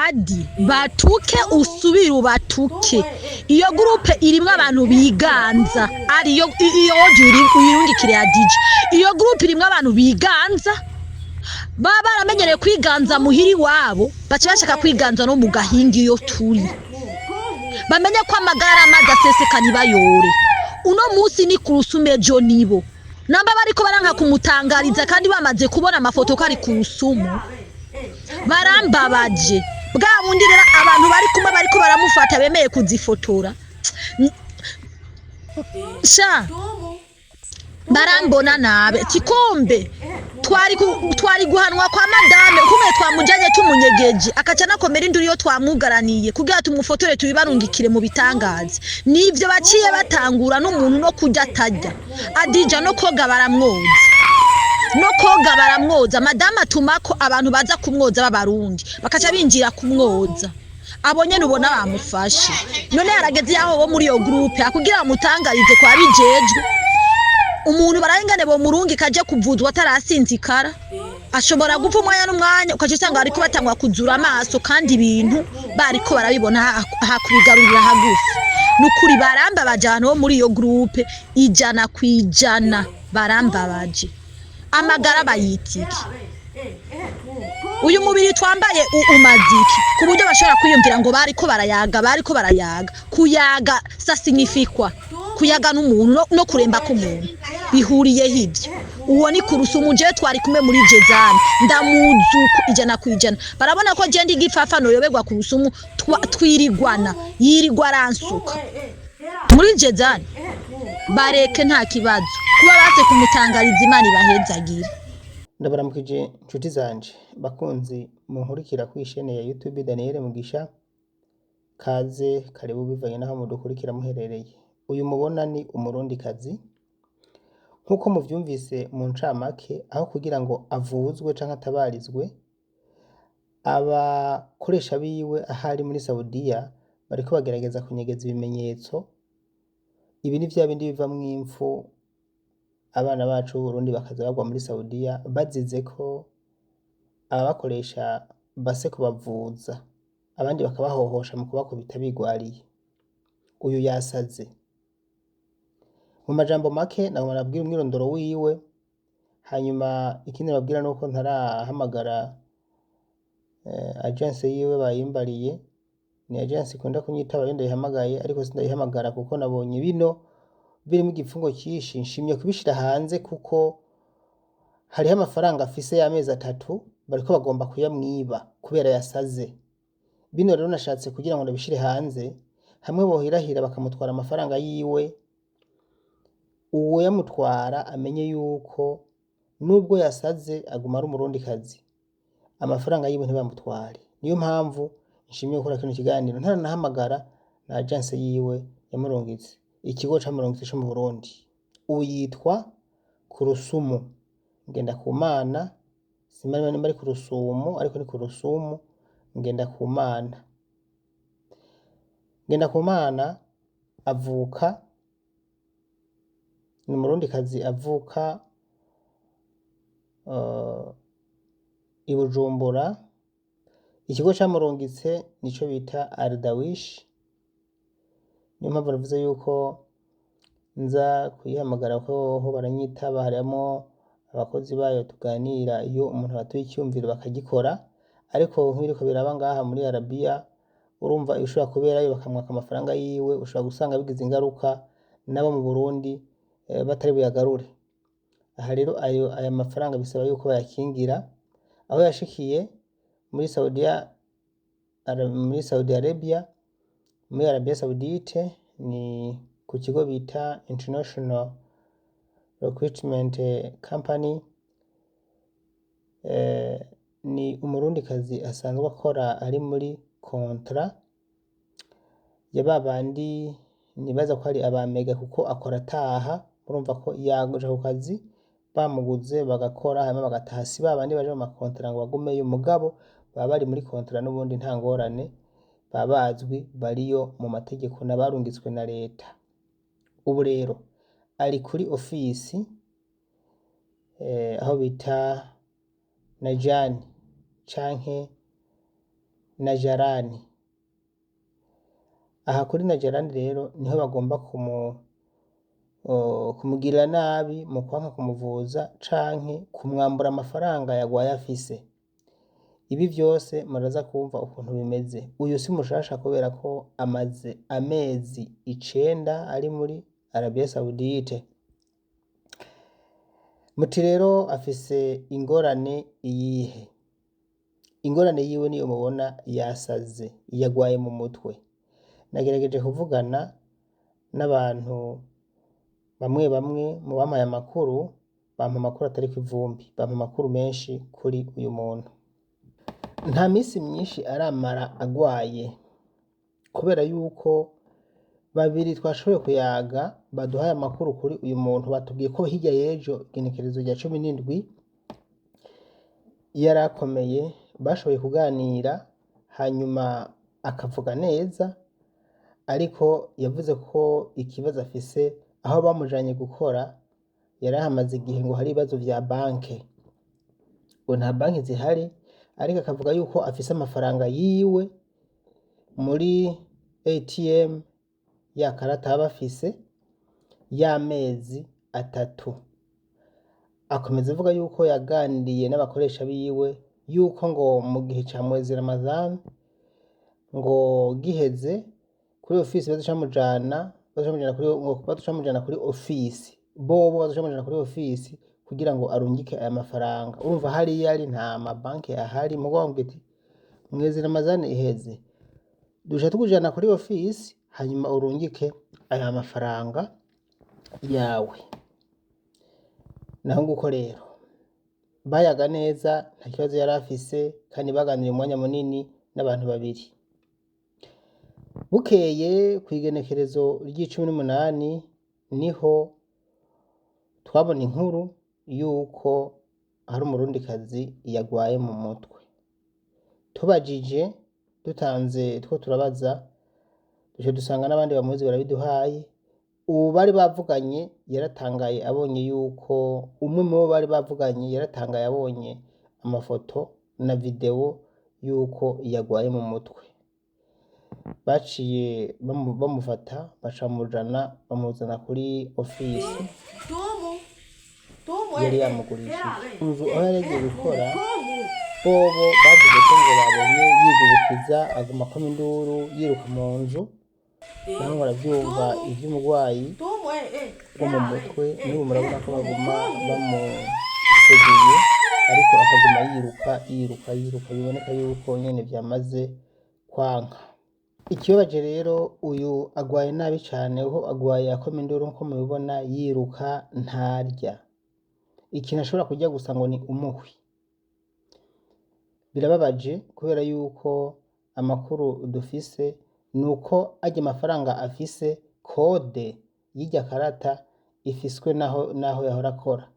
Adi, batuke, usubire ubatuke. Iyo groupe irimwo abantu biganza. Ariyo iyo audio uyirungikire Adija. Iyo groupe irimwo abantu biganza, baba baramenyereye kwiganza muhiri wabo, baca bashaka kwiganza no mu gahinga iyo turi. Bamenye ko amagara amazi aseseka ntibayore. Uno munsi ni Kurusumu, ejo nibo. Namba bariko baranka kumutangariza kandi bamaze kubona amafoto ko ari Kurusumu, barambabaje. Bwa bundi rero abantu bari kumwe bariko baramufata bemeye kuzifotora sha, barambona nabe tikombe. Twari guhanwa kwa madame kumwe twamujanye tumunyegeje, akaca nakomera induru iyo twamugaraniye kugira tumufotore tubibarungikire mu bitangaze. Nivyo baciye batangura n'umuntu no kurya atarya. Adija, no koga baramwoza, no koga baramwoza. Madame atumako abantu baza kumwoza b'Abarundi, bakaca binjira kumwoza. Abo nyene ubona bamufashe. None harageze yaho bo muri iyo groupe akugira bamutangarize kwa bijejwe umuntu barengane bomurungi kaje kuvuzwa atarasinzikara, ashobora gupfa umwanya n'umwanya, ukaca usanga bariko batangwa kuzura amaso kandi ibintu bariko barabibona hakubigarurira hagufi. Nukuri barambabaje abantu bo muri iyo groupe, 100%. Barambabaje. Amagara bayitiki? Uyu mubiri twambaye umaze iki ku buryo bashobora kwiyumvira ngo bariko barayaga? Bariko barayaga, kuyaga ça signifie quoi? Kuyaga n'umuntu no kuremba k'umuntu bihuriyeho ibyo? Uwo ni Kurusumu. Jewe twari kumwe muri Jezani, ndamuzuku 100%. Barabona ko je ndi igipfafa noyoberwa Kurusumu? Twirigwana, yirigwa aransuka muri Jezani. Bareke, nta kibazo. Kuba base kumutangariza, Imana ibahezagire. Ndabaramukije inshuti zanje, bakunzi munkurikira kuri chaîne ya YouTube Daniel Mugisha. Kaze, karibu, bivanye n'aho mudukurikira muherereye. Uyu mubona ni Umurundikazi nk'uko muvyumvise mu ncamake. Aho kugira ngo avuzwe canke atabarizwe, abakoresha biwe ahari muri Saudiya bariko bagerageza kunyegeza ibimenyetso. Ibi ni vya bindi bivamwo impfu, abana bacu b'Uburundi bakaza bagwa muri Saudiya bazize ko ababakoresha base kubavuza, abandi bakabahohosha mu kubakubita bigwariye. Uyu yasaze. Mu majambo make nagomba nababwire umwirondoro wiwe. Hanyuma ikindi nababwira nuko ntarahamagara agence yiwe bayimbariye. Ni agence ikunda kunyitaba iyo ndayihamagaye, ariko sindayihamagara kuko nabonye bino birimwo igipfungo cinshi. Nshimye kubishira hanze kuko hariho amafaranga afise y'amezi 3 bariko bagomba kuyamwiba kubera yasaze. Bino rero nashatse kugira ngo ndabishire hanze, hamwe bohirahira bakamutwara amafaranga yiwe, uwoyamutwara amenye yuko nubwo yasaze aguma ari Umurundikazi, amafaranga yiwe ntibamutware. Niyo mpamvu nshimye gukora kino kiganiro ntaranahamagara na agence yiwe yamurungitse, ikigo camurungitse co mu Burundi. Ubu yitwa Kurusumu Ngendakumana. Simba nimba ari Kurusumu, ariko ni Kurusumu Ngendakumana. Ngendakumana avuka, ni Umurundikazi avuka i Bujumbura. Ikigo camurungitse nico bita Aldawish. Niyo mpamvu navuze yuko nza kuyihamagara ko ho baranyitaba, harimwo abakozi bayo tuganira. Iyo umuntu abatoye iciyumviro bakagikora, ariko nk'ibiriko biraba ngaha muri Arabiya, urumva ibishobora kuberayo, bakamwaka amafaranga yiwe, ushobora gusanga bigize ingaruka nabo mu Burundi batari buyagarure. Aha rero ayo aya mafaranga bisaba yuko bayakingira. Aho yashikiye muri Saudiya, muri Saudi Arabia, muri Arabia Saudite, ni ku kigo bita International Recruitment Company. Ni Umurundikazi asanzwe akora ari muri contrat ya babandi nibaza ko ari abamega, kuko akora ataha. Urumva ko yaja ku kazi bamuguze, bagakora hanyuma bagataha. Si babandi baja mu ma contrat ngo bagumeyo, mugabo baba bari muri contrat n'ubundi nta ngorane, baba bazwi, bariyo mu mategeko n'abarungitswe na leta. Ubu rero ari kuri ofisi aho bita Najani canke Najarani. Aha kuri Najarani rero niho bagomba kumugirira nabi mu kwanka kumuvuza canke kumwambura amafaranga yagwaye afise. Ibi vyose muraza kumva ukuntu bimeze. Uyu si mushasha kubera ko amaze amezi 9 ari muri Arabia Saudite. Muti rero afise ingorane iyihe? Ingorane yiwe niyo mubona yasaze, yagwaye mu mutwe. Nagerageje kuvugana n'abantu bamwe bamwe mu bampaye amakuru, bampa amakuru atariko ivumbi, bampa amakuru menshi kuri uyu muntu. Nta misi myinshi aramara agwaye, kubera yuko babiri twashoboye kuyaga baduhaye amakuru kuri uyu muntu, batubwiye ko hirya y'ejo igenekerezo rya 17 yarakomeye, bashoboye kuganira hanyuma akavuga neza, ariko yavuze ko ikibazo afise aho bamujanye gukora yarahamaze igihe ngo hari ibibazo vya banke, ngo nta banki zihari, ariko akavuga yuko afise amafaranga yiwe muri ATM ya karata aba afise y'amezi 3. Akomeza avuga yuko yaganiriye n'abakoresha biwe yuko ngo mu gihe ca mwezi Ramadhan ngo giheze kuri ofisi bazoca bamujana kuri ofisi, bobo bazoca bamujana kuri ofisi kugira ngo arungike aya mafaranga. Urumva hariya ari nta mabanki ahari, mugo bamubwiye ati mwezi Ramadhan iheze duca tukujana kuri ofisi hanyuma urungike aya mafaranga yawe. Naho nguko rero bayaga neza, nta kibazo yari afise, kandi baganiriye umwanya munini n'abantu babiri. Bukeye kw'igenekerezo ry'icumi n'umunani niho twabona inkuru yuko hari umurundikazi yagwaye mu mutwe. Tubajije dutanze two turabaza, duca dusanga n'abandi bamuzi barabiduhaye. Ubu bari bavuganye yaratangaye abonye yuko umwe mu bo bari bavuganye yaratangaye abonye amafoto na videwo yuko yagwaye mu mutwe. Baciye bamufata baca bamuzana kuri ofisi yari yamugurishije inzu aho yari yagiye gukora. Bobo bavuze ko ngo babonye yigubukiza, aguma akoma induru yiruka mu nzu, naho ngo aravyumva ivy'umurwayi wo mu mutwe. N'ubu murabona ko baguma bamuseguye, ariko akaguma yiruka yiruka yiruka, biboneka yuko nyene vyamaze kwanka. Ikibabaje rero, uyu agwaye nabi cane, kuko agwaye akoma induru nkuko mubibona, yiruka, ntarya. Ikintu ashobora kurya gusa ngo ni umuhwi. Birababaje kubera yuko amakuru dufise nuko arya amafaranga afise kode y'irya karata ifiswe naho yahora akora.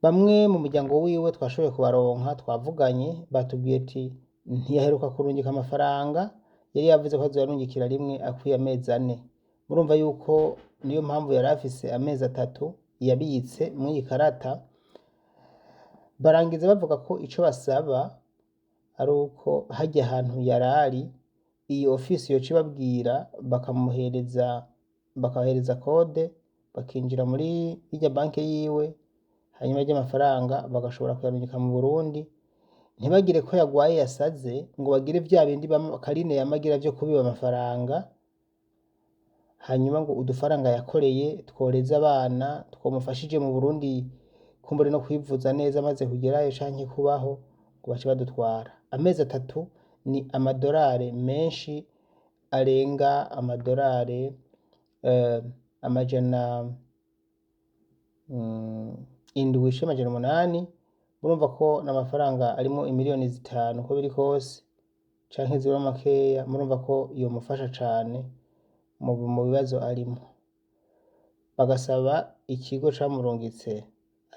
Bamwe mu muryango wiwe twashoboye kubaronka, twavuganye, batubwiye ati ntiyaheruka kurungika amafaranga, yari yavuze ko azoyarungikira rimwe akwiye amezi 4. Murumva yuko niyo mpamvu yari afise amezi 3 yabitse mw'iyi karata. Barangiza bavuga ko ico basaba ari uko harya ahantu yarari iyi ofisi yoca ibabwira, bakabahereza kode, bakinjira muri irya banki yiwe, hanyuma arya amafaranga bagashobora kuyarungika mu Burundi. Ntibagire ko yagwaye yasaze ngo bagire vya bindi Karine yama agira vyo kubiba amafaranga, hanyuma ngo udufaranga yakoreye tworeze abana twomufashije mu Burundi kumbure no kwivuza neza amaze kugerayo canke kubaho, ngo bace badutwara. Amezi 3 ni amadorari menshi arenga amadorari amajana 7 canke 800. Murumva ko n'amafaranga arimwo imiliyoni 5 uko biri kose, canke zibura makeya. Murumva ko yomufasha cane mu bibazo arimwo. Bagasaba ikigo camurungitse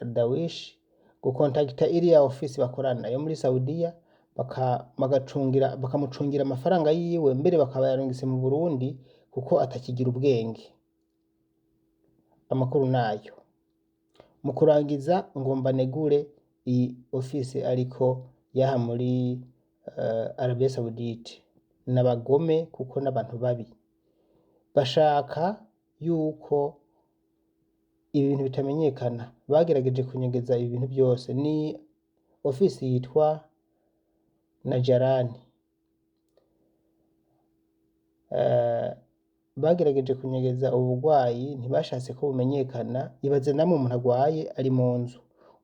Aldawish gukontakita iriya ofisi bakorana yo muri Saudiya, bakamucungira amafaranga yiwe, mbere bakaba yarungitse mu Burundi kuko atakigira ubwenge. Amakuru nayo mu kurangiza, ngomba negure iyi ofisi ariko yaha muri Arabie Saoudite n'abagome kuko n'abantu babi bashaka yuko ibi bintu bitamenyekana. Bagerageje kunyegeza ibi bintu byose. Ni ofisi yitwa Najarani. Bagerageje kunyegeza ubu burwayi, ntibashatse ko bumenyekana. Ibaze namwe umuntu agwaye ari mu nzu,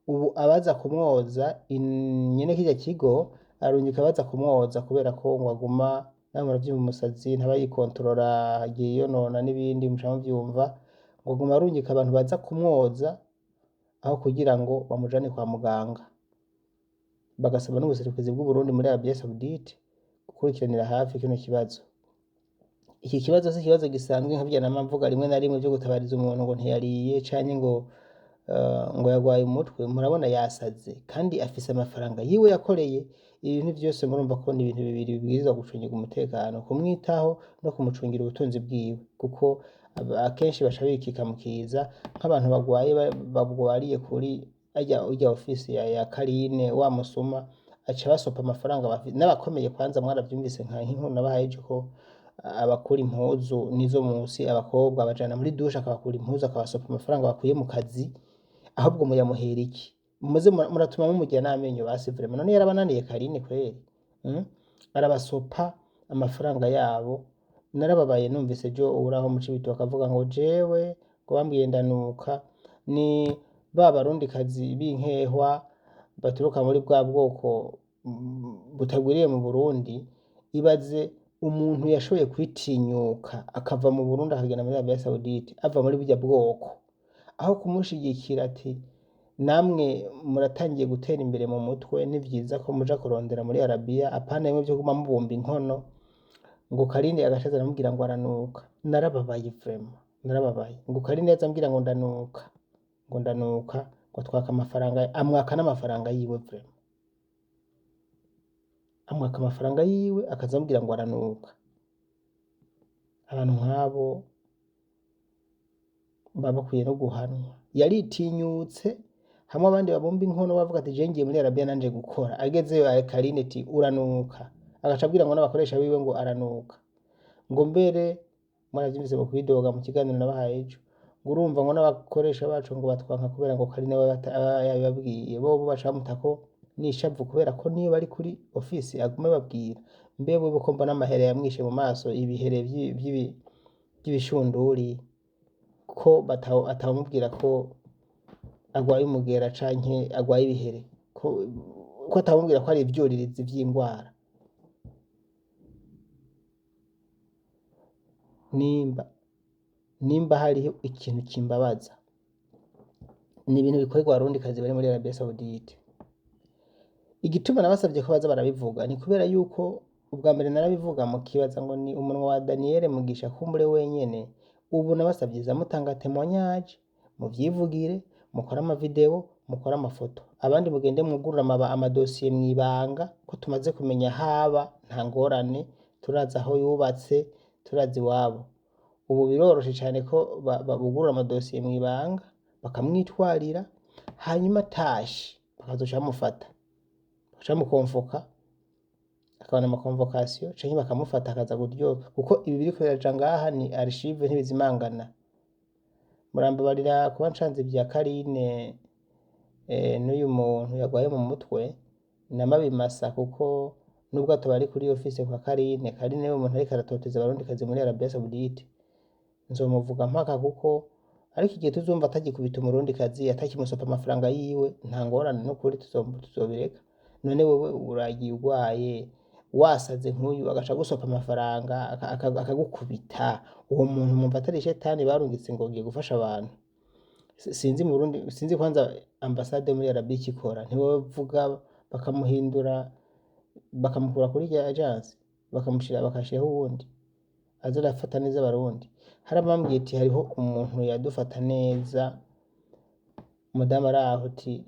ubu abaza kumwoza nyene kirya kigo arungika abaza kumwoza kubera ko ngo aguma, namwe muravyumva, umusazi ntaba yikontorora, agiye yonona n'ibindi muca muvyumva, ngo aguma arungika abantu baza kumwoza aho kugira ngo bamujane kwa muganga. Bagasaba n'ubuserukizi bw'Uburundi muri Arabie Saoudite gukurikiranira hafi kino kibazo. Iki kibazo si ikibazo gisanzwe nka birya nama mvuga rimwe na rimwe vyo gutabariza umuntu ngo ntiyariye canke ngo yagwaye umutwe. Murabona yasaze kandi afise amafaranga yiwe yakoreye. Ibintu vyose murumva ko ni ibintu bibiri bibwirizwa gucungirwa umutekano, kumwitaho no kumucungira ubutunzi bwiwe, kuko akenshi baca bikika mu kiza nk'abantu bagwaye bagwariye kuri arya ofisi ya Karine wa musuma, aca basopa amafaranga n'abakomeye. Kwanza mwaravyumvise nka nk'inkuru nabahaye ejo ko abakura impuzu nizo munsi abakobwa abajana muri dushe akabakura impuzu akabasopa amafaranga bakuye mu kazi. Ahubwo muyamuhera iki? Muze muratuma mumurya n'amenyo basi vraiment. None yarabananiye Karine kweri? Arabasopa amafaranga yabo. Narababaye numvise ejo uraho mu Cibitoke akavuga ngo jewe ngo bambwiye ndanuka. Ni ba barundikazi b'inkehwa baturuka muri bwa bwoko butagwiriye mu Burundi. Ibaze umuntu yashoboye kwitinyuka akava mu Burundi akagenda muri Arabie Saoudite, ava muri burya bwoko, aho kumushigikira ati namwe muratangiye gutera imbere mu mutwe, ni vyiza ko muja kurondera muri Arabia, apana bimwe vyo kuguma mubumba inkono. Ngo Karine agacaza aramubwira ngo aranuka. Narababaye vraiment, narababaye. Ngo Karine yaza ambwira ngo ndanuka, ngo ndanuka, ngo twaka amafaranga, amwaka n'amafaranga yiwe vraiment, amwaka amafaranga yiwe akaza amubwira ngo aranuka. Abantu nk'abo baba bakwiye no guhanwa. Yaritinyutse hamwe abandi babumba inkono bavuga ati je ngiye muri Arabia nanje gukora, agezeyo Karine ati uranuka, agaca abwira ngo n'abakoresha biwe ngo aranuka. Ngo mbere mwaravyumvise mu kwidoga mu kiganiro nabahaye ejo, ngo urumva ngo n'abakoresha bacu ngo batwanka kubera ngo Karine we aba yabibabwiye, bobo baca bamutako n'ishavu kubera ko niyo bari kuri ofisi aguma ababwira. Mbe wewe ko mbona amahere yamwishe mu maso, ibihere vy'ibishunduri, ko atawumubwira ko agwaye umugera canke agwaye ibihere, ko atawumubwira ko ari ivyuririzi vy'ingwara? Nimba hariho ikintu kimbabaza ni ibintu bikorerwa abarundikazi bari muri Arabie Saoudite. Igituma nabasavye ko baza barabivuga ni kubera yuko ubwa mbere narabivuga mukibaza ngo ni umunwa wa Daniel Mugisha kumbure wenyene. Ubu nabasavye za mutanga témoignage, muvyivugire, mukore amavideo, mukore amafoto, abandi mugende mwugurure amadosiye mwibanga, ko tumaze kumenya haba nta ngorane, turazi aho yubatse, turazi iwabo. Ubu biroroshe cane ko bugurura amadosiye mwibanga bakamwitwarira, hanyuma atashe bakazoca bamufata, bakaca bamukonvoka akabona amakonvokasiyo, canke bakamufata akaza kuryoha, kuko ibi biriko biraja ngaha ni archive, ntibizimangana. Murambabarira kuba ncanze ivya Karine n'uyu muntu yagwaye mu mutwe namabimasa, kuko nubwo ataba ari kuri office kwa Karine, Karine niwe muntu ariko aratoteza abarundikazi muri Arabie Saoudite, nzomuvuga mpaka, kuko ariko igihe tuzumva atagikubita umurundikazi, atakimusopa amafaranga yiwe, nta ngorane n'ukuri tuzobireka. None wewe uragiye ugwaye wasaze nk'uyu agaca gusopa amafaranga akagukubita, uwo muntu mwumva atari shetani barungitse ngo ngiye gufasha abantu? Sinzi mu Burundi, sinzi kwanza ambasade muri Arabie icyo ikora, ntibovuga bakamuhindura bakamukura kuri rya agence bakamushira bakashiraho uwundi aza arafata neza abarundi. Hari abambwiye ati hariho umuntu yadufata neza, umudamu ari aho, ati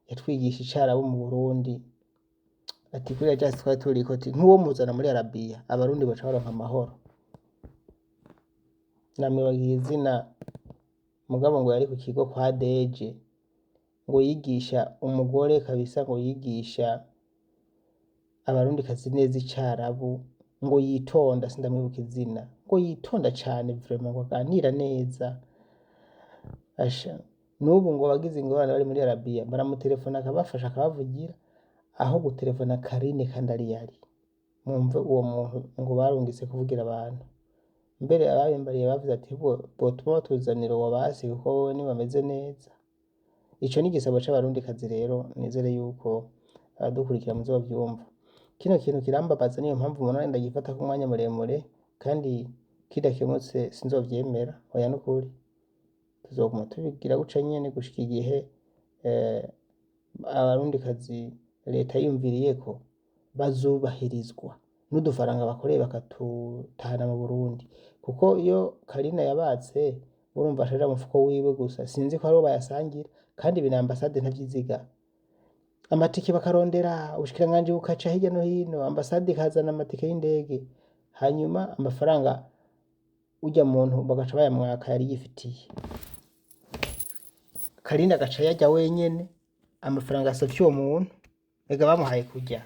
yatwigisha icarabu mu Burundi, ati kuri agence twari turiko, ati nk'uwo muzana muri Arabia abarundi baca baronka amahoro. Namwibagiye izina, mugabo ngo yari ku kigo kwa Deje, ngo yigisha umugore kabisa, ngo yigisha Abarundikazi neza icarabu, ngo yitonda, sindamwibuka izina, ngo yitonda cane vraiment, ngo aganira neza. Asha, n'ubu ngo abagize ingorane bari muri Arabiya baramutelefona akabafasha, akabavugira, aho gutelefona Karine kandi ari yari. Mwumve uwo muntu ngo barungitse kuvugira abantu. Mbere ababimbariye bavuze ati botuma batuzanira uwo basi, kuko wowe ntibameze neza. Ico ni igisabo c'Abarundikazi. Rero nizere yuko abadukurikira muzovyumva. Kino kintu kirambabaza, niyo mpamvu umuntu ndagifata ku mwanya muremure, kandi kidakemutse sinzovyemera. Oya, nukuri tuzoguma tubigira guca nyene gushika igihe Abarundikazi leta yiyumviriyeko bazubahirizwa n'udufaranga bakoreye bakatutahana mu Burundi. Kuko iyo Karina yabatse, urumva ashira mu mufuko wiwe gusa, sinzi ko hariho bayasangira. Kandi ibi na ambasade ntavyiziga. Amatike bakarondera, ubushikiranganji bukaca hirya no hino, ambasade ikazana amatike y'indege, hanyuma amafaranga urya muntu bagaca bayamwaka yari yifitiye. Karina agaca yarya wenyene amafaranga yasavye uwo muntu. Ega bamuhaye kurya,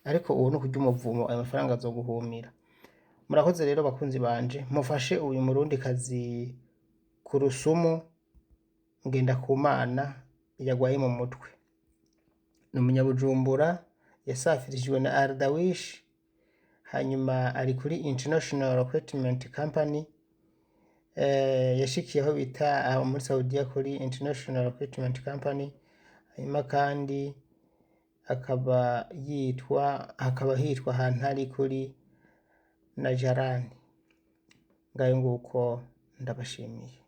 ariko ubu ni ukurya umuvumo, ayo mafaranga azoguhumira. Murakoze rero bakunzi banje, mufashe uyu Murundikazi ku rusumu Ngendakumana yagwaye mu mutwe. Ni umunyabujumbura, yasafirijwe na Ardawish, hanyuma ari kuri International Recruitment Company. Yashikiye aho bita aho muri Saudiya kuri International Recruitment Company. Hanyuma kandi akaba yitwa, hakaba hitwa ahantu ari kuri Najarani. Ngayo nguko, ndabashimiye.